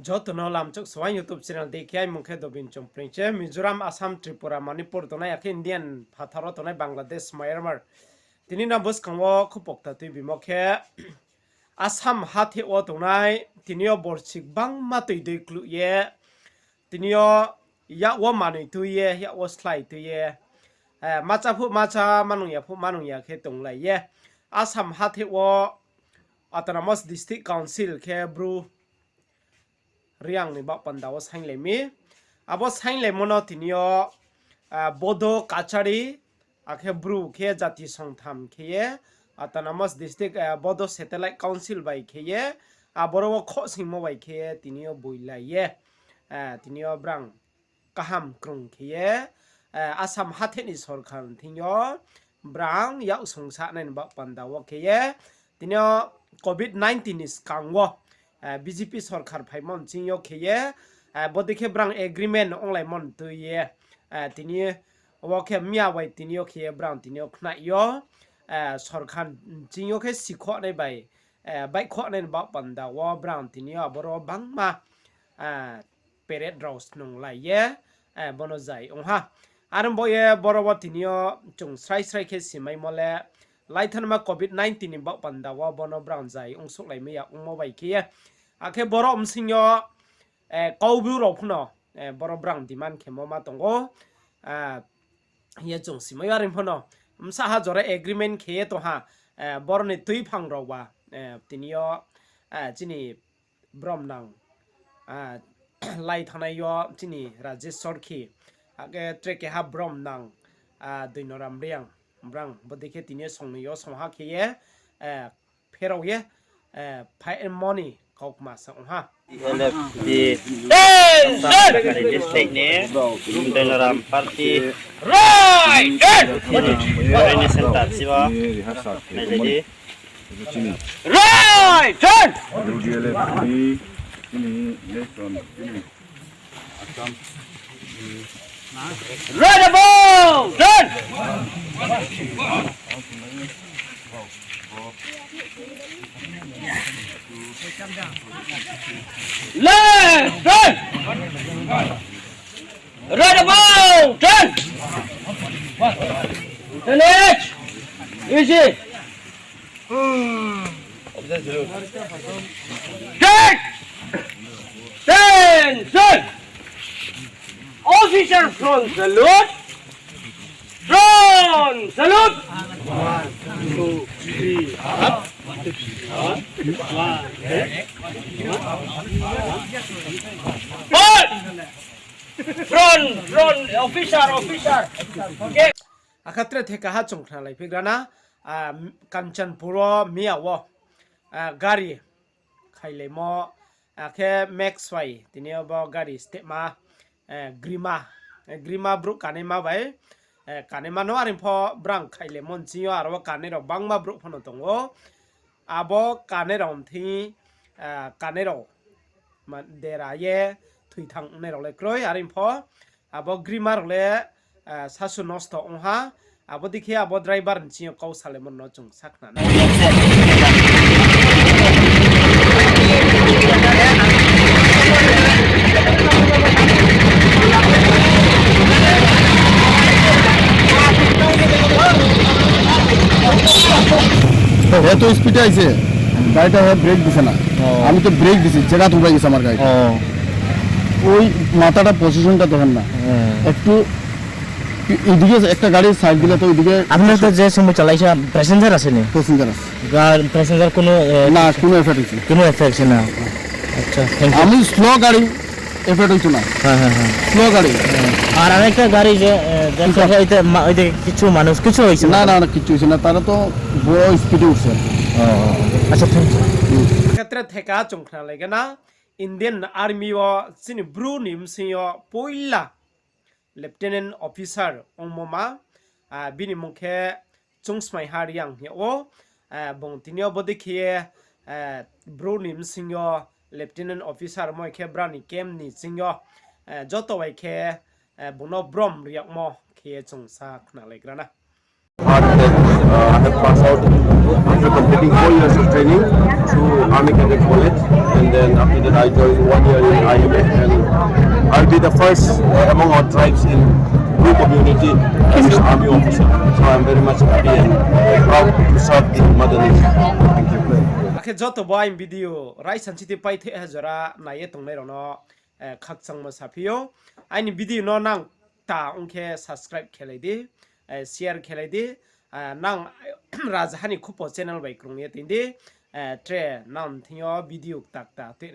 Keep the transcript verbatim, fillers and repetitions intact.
Joto no lamchok suai YouTube channel dei khe, aimung khe Dobin Chongpring se. Mizoram, Assam, Tripura, Manipur tongnai, akhe Indian phathar wo tongnai, Bangladesh, Myanmar. Tini no buskang wo khupokta tuibimo khe, Assam hathe wo tongnai, tini yo borsi gbangma toi dei kluh ye, tini yo yak wo manoi tui ye, yak wo slái tui ye, eh, ma chá phuh ma chá, ma nung ya phuh ma nung ya khe tonglai ye, Assam hathe wo Autonomous District Council khe Bru Reang ni baoh panda wo sainglai mi. Abo sainglaimo no tini yo, ah, Bodo Kachari, akhe Bru khe jati songtham khe ye, Autonomous District, ah, Bodo Satellite Council bai khe ye, aboro wo khohsingmo bai khe ye tini yo boilai ye, ah, tini yo brang kaham krung khe ye, eh, Assam hathe ni sorkar ni thing yo brang yak songsanai ni baoh panda wo khe ye, tini yo covid nineteen ni skang wo, eh, B J P sorkar phaimo nching yo khe ye, eh, bodei khe brang agreement onglaimo ni tui ye, eh, tini wo khe miya bai tini yo khe ye brang tini yo khnai yo, eh, sorkar nching yo khe sikhohnai bai, eh, baihkhouhnai ni baoh panda wo brang tini yo aboro bangma, eh, parade rao snunglai ye, eh, bono zai ong ha. Are bo ye boro wo tini yo chung srai srai khe simaimo le, laithanma covid nineteen ni baoh panda wo bono brang zai ongsouhlaimai ya ongmo bai khe ye. Akhe boro bsing yo, eh, Kaubru rao phuno, eh, boro brang demand khemo ma tong ou. Ah, ye chung simai yo are pho no, bsa ha jora agreement khe ye tong ha, eh, boro ni tuiphang rao ba, eh, tini yo, eh, chini bromnang, ah, lai thanngnai yo chini Rajesh Sorkhi, akhe tre keha bromnang, ah, Doinoram Reang, brang bodei khe tini yo songnoi yo song ha khe ye, eh, pherao ye, eh, phaimo ni kaukma sa ong ha. L F P Assam Rajabari district ni Doinoram party. Right! Training center chiba. Nailai di. Right! Turn! U D L F ni, ini, election, ini. Assam. Right about! Turn! Left! Turn! Right about! Turn! Finish! Easy! Take! Attention! Officer front salute! Front salute! One, two, three, up. One, two, one, eh? Forward! Front, front, officer, officer. Okay. Akhe tre theka ha chung khnalai phigra na, ah, Kanchanpur wo miya wo, ah, gari khailaimo, akhe Max bai tini yo bo gari stepma, eh, Grima, eh, Grima brouh kanaima bai, eh, kanaima no are pho brang khailaimo nching yo aro wo kanai rao bangma brouh pho no tong ou. Abo kanai rao mthing, ah, kanai rao ma-, dera ye thoithang ongnai rao le kroi, are pho abo Grima rao le, ah, sasu nosto ong ha, abo dei khe abo driver nching yo kau salaimo no chung sakhnanai. এত স্পিডে আইছে, গাড়িটা ব্রেক দিছে না। ও। আমি তো ব্রেক দিছি, জায়গা তুলে গেছে আমার গাড়ি। ও। ওই মাথাটা পজিশনটা দেখেন না। হ্যাঁ। একটু এদিকে একটা গাড়ি সাইড দিলে তো ওইদিকে আপনার তো যে সময় চালাইছে, প্যাসেঞ্জার আছে নি? প্যাসেঞ্জার আছে। গা-, প্যাসেঞ্জার কোনো, এ, না, কোনো এফেক্ট হইছে না। কোনো এফেক্ট হইছে না। আচ্ছা, thank you। আমি স্লো গাড়ি, এফেক্ট হইতো না। হ্যাঁ, হ্যাঁ, হ্যাঁ। স্লো গাড়ি। হ্যাঁ। আর আরেকটা গাড়ি যে, এ, দেখা যায় এতে মা-, ওই যে কিছু মানুষ, কিছু হইছে না? না, না, না, কিচ্ছু হইছে না। তারা তো বড় স্পিডে উঠছে আর কি। ও, ও, ও। আচ্ছা, thank you। Hmm. Khetre theka chung khnalai gana, Indian Army wo chini Bru ni bsing yo poila Lieutenant Officer ongmo ma, ah, bini mung khe Chungsmaiha Reang hing yag ou, ah, bung tini yo bodei khe ye, ah, Bru ni bsing yo Lieutenant Officer moi khe brao ni camp ni bsing yo, ah, joto bai khe, ah, bung no brom ri yagmo khe ye chung sa khnalaigra na. Uh, I have passed out after completing four years of training through Army Cadet College, and then after that I joined one year in I M A, and I'll be the first among our tribes in Bru community as an army officer. So I'm very much happy and proud to serve in mother nation. Thank you. Akhe joto bo aini video raisa chiti paitheh ha jora nai ye tongnai rao no, eh, khakchangmo saphi ou. Aini video no nang ta ong khe subscribe khelai di, eh, share khelai di. Eh, nang Rajaha ni Khupo channel bai krung ye tong di. Eh, tre nang thing yo video kta kta tuinai